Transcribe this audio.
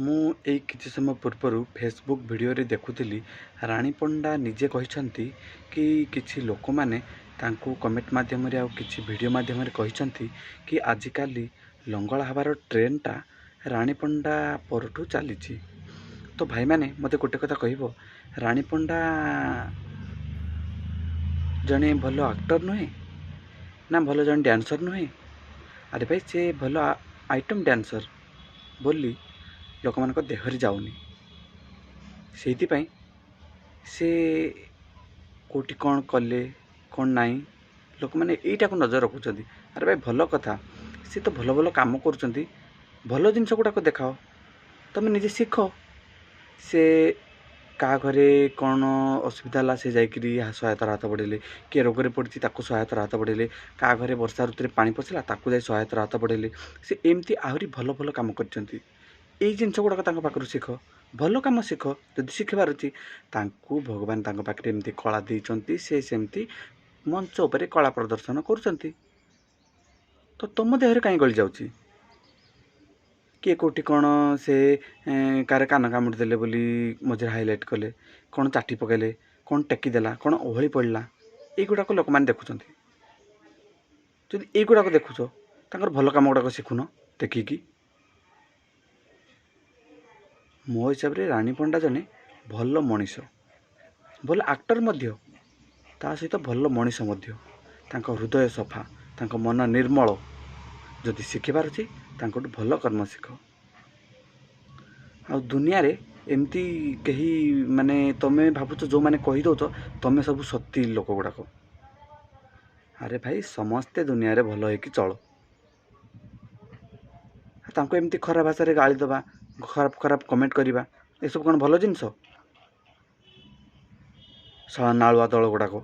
ମୁଁ ଏଇ କିଛି ସମୟ ପୂର୍ବରୁ ଫେସବୁକ୍ ଭିଡ଼ିଓରେ ଦେଖୁଥିଲି, ରାଣୀ ପଣ୍ଡା ନିଜେ କହିଛନ୍ତି କି କିଛି ଲୋକମାନେ ତାଙ୍କୁ କମେଣ୍ଟ ମାଧ୍ୟମରେ ଆଉ କିଛି ଭିଡ଼ିଓ ମାଧ୍ୟମରେ କହିଛନ୍ତି କି ଆଜିକାଲି ଲଙ୍ଗଳା ହେବାର ଟ୍ରେଣ୍ଡଟା ରାଣୀ ପଣ୍ଡା ପରଠୁ ଚାଲିଛି। ତ ଭାଇମାନେ, ମୋତେ ଗୋଟେ କଥା କହିବ, ରାଣୀ ପଣ୍ଡା ଜଣେ ଭଲ ଆକ୍ଟର ନୁହେଁ ନା ଭଲ ଜଣେ ଡ୍ୟାନ୍ସର ନୁହେଁ? ଆରେ ଭାଇ, ସେ ଭଲ ଆଇଟମ୍ ଡ୍ୟାନ୍ସର ବୋଲି ଲୋକମାନଙ୍କ ଦେହରେ ଯାଉନି। ସେଇଥିପାଇଁ ସେ କେଉଁଠି କ'ଣ କଲେ କ'ଣ ନାହିଁ, ଲୋକମାନେ ଏଇଟାକୁ ନଜର ରଖୁଛନ୍ତି। ଆରେ ଭାଇ, ଭଲ କଥା, ସେ ତ ଭଲ ଭଲ କାମ କରୁଛନ୍ତି। ଭଲ ଜିନିଷ ଗୁଡ଼ାକ ଦେଖାଅ, ତୁମେ ନିଜେ ଶିଖ। ସେ କାହା ଘରେ କ'ଣ ଅସୁବିଧା ହେଲା, ସେ ଯାଇକିରି ସହାୟତାର ହାତ ବଢ଼େଇଲେ। କିଏ ରୋଗରେ ପଡ଼ିଛି, ତାକୁ ସହାୟତାର ହାତ ବଢ଼େଇଲେ। କାହା ଘରେ ବର୍ଷା ଋତୁରେ ପାଣି ପଶିଲା, ତାକୁ ଯାଇ ସହାୟତାର ହାତ ବଢ଼େଇଲେ। ସେ ଏମିତି ଆହୁରି ଭଲ ଭଲ କାମ କରିଛନ୍ତି। ଏଇ ଜିନିଷ ଗୁଡ଼ାକ ତାଙ୍କ ପାଖରୁ ଶିଖ, ଭଲ କାମ ଶିଖ ଯଦି ଶିଖିବାର ଅଛି। ତାଙ୍କୁ ଭଗବାନ ତାଙ୍କ ପାଖରେ ଏମିତି କଳା ଦେଇଛନ୍ତି, ସେ ସେମିତି ମଞ୍ଚ ଉପରେ କଳା ପ୍ରଦର୍ଶନ କରୁଛନ୍ତି। ତ ତୁମ ଦେହରେ କାହିଁ ଗଳି ଯାଉଛି? କିଏ କେଉଁଠି କ'ଣ ସେ କାହାର କାନ କାମୁଡ଼ି ଦେଲେ ବୋଲି ମଝିରେ ହାଇଲାଇଟ୍ କଲେ, କ'ଣ ଚାଟି ପକାଇଲେ, କ'ଣ ଟେକିଦେଲା, କ'ଣ ଓହଳି ପଡ଼ିଲା, ଏଇଗୁଡ଼ାକ ଲୋକମାନେ ଦେଖୁଛନ୍ତି। ଯଦି ଏଇଗୁଡ଼ାକ ଦେଖୁଛ, ତାଙ୍କର ଭଲ କାମ ଗୁଡ଼ାକ ଶିଖୁନ ଦେଖିକି। ମୋ ହିସାବରେ ରାଣୀ ପଣ୍ଡା ଜଣେ ଭଲ ମଣିଷ, ଭଲ ଆକ୍ଟର ମଧ୍ୟ, ତା ସହିତ ଭଲ ମଣିଷ ମଧ୍ୟ। ତାଙ୍କ ହୃଦୟ ସଫା, ତାଙ୍କ ମନ ନିର୍ମଳ। ଯଦି ଶିଖିବାର ଅଛି, ତାଙ୍କଠୁ ଭଲ କର୍ମ ଶିଖ। ଆଉ ଦୁନିଆରେ ଏମିତି କେହି ମାନେ ତୁମେ ଭାବୁଛ, ଯେଉଁମାନେ କହିଦେଉଛ ତୁମେ ସବୁ ସତୀ ଲୋକ ଗୁଡ଼ାକ। ଆରେ ଭାଇ, ସମସ୍ତେ ଦୁନିଆରେ ଭଲ ହେଇକି ଚଳ। ତାଙ୍କୁ ଏମିତି ଖରାପ ଭାଷାରେ ଗାଳି ଦେବା, ଖରାପ ଖରାପ କମେଣ୍ଟ କରିବା, ଏସବୁ କ'ଣ ଭଲ ଜିନିଷ? ଶଳା ନାଳୁଆ ଦଳ ଗୁଡ଼ାକ।